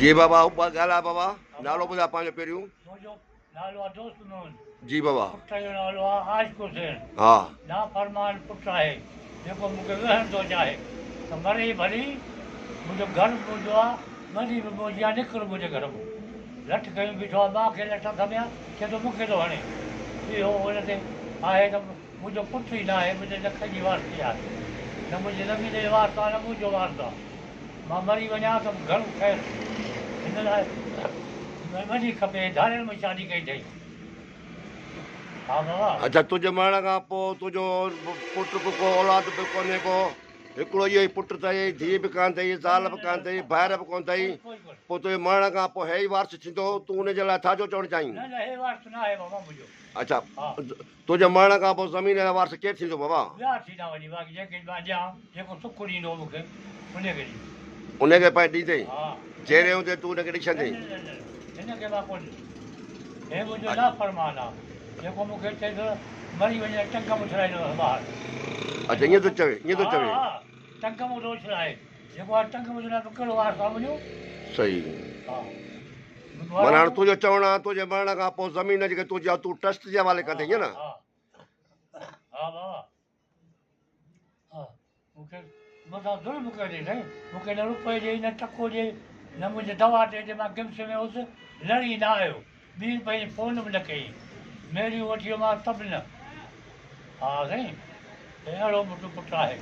جي بابا ڳالهاء بابا نالو ٻڌاء پنهنجو پهريون. منهنجو نالو آ دوست محمد. جي بابا. پٽ جو نالو آ عاشق حسين. ها. نافرمان پٽ آهي جيڪو مون کي ويهڻ ٿو چاهي ته مري ڀلي منهنجو گهر به منهنجو آ ٻني به منهنجي آ نڪر منهنجي گهر مون لٺ کنيون بيٺو آ مان کي لٺ هٿ ۾ آ چئي ٿو مون کي ٿو هڻي اهو ان تي آهي ته منهنجو پٽ ئي ناهي منهنجي لک جي وارثي آهي نه منهنجي زمين جو وارث آ نه منهنجو وارث آ. مان مري وڃان ته به گهڻو خير. هن لاء ٻني کپي. ڌارين ۾ شادي ڪئي اٿئي. ها بابا. اڇا تنهنجي مرڻ کان پوء تنهنجو پٽ به ڪو اولاد به ڪونهي ڪو. هڪڙو اهو ئي پٽ اٿئي، ڌيء به ڪانه اٿئي، زال به ڪانه اٿئي، ڀائر به ڪونه اٿئي. پوء تنهنجي مرڻ کان پوء هي ئي وارث ٿيندو، تون ان جي لاء ڇا جو چوڻ چاهين؟ نه نه هي وارث ناهي بابا منهنجو. اڇا تنهنجي مرڻ کان پوء زمين جا وارث ڪير ٿيندو بابا؟ ٻيا ٿيندا وڃي باقي جنهن کي مان ڏيان جيڪو سک ڏيندو مون کي انهي کي ڏيندس. انهي کي پنهنجي ڏيندين؟ ها. جيئري هوندي تون ان کي ڏسندين؟ نه نه نه هن کي مان ڪونه ڏيندس. هي منهنجو نافرمان آ جيڪو مون کي چئي ٿو مري وڃ ته ٽنگ م اڇلائيندومانس ٻاهر. اڇا ائين ٿو چوي ائين ٿو چوي. ها ها ٽنگ م ٿو اڇلائي جيڪو آ ٽنگ م اڇلائي ته ڪهڙو وارث آ منهنجو. صحيح. ها. معنيٰ هاڻ تنهنجو چوڻ آ تنهنجي مرڻ کان پوء زمين جيڪي تنهنجي آ تون ٽرسٽ جي حوالي ڪندين ائين نه؟ ها ها بابا ها مون کي مون سان ظلم ڪيو اٿئي سائين مون کي نه روپئي ڏئي نه ٽڪو ڏئي نه منهنجي دوا تي جي مان گمس ۾ هوس لڙي نه آيو ٻي روپئي جي فون به نه ڪيائين ميريون وٺي ويومانس ته به نه ها سائين هي اهڙو منهنجو پٽ آهي.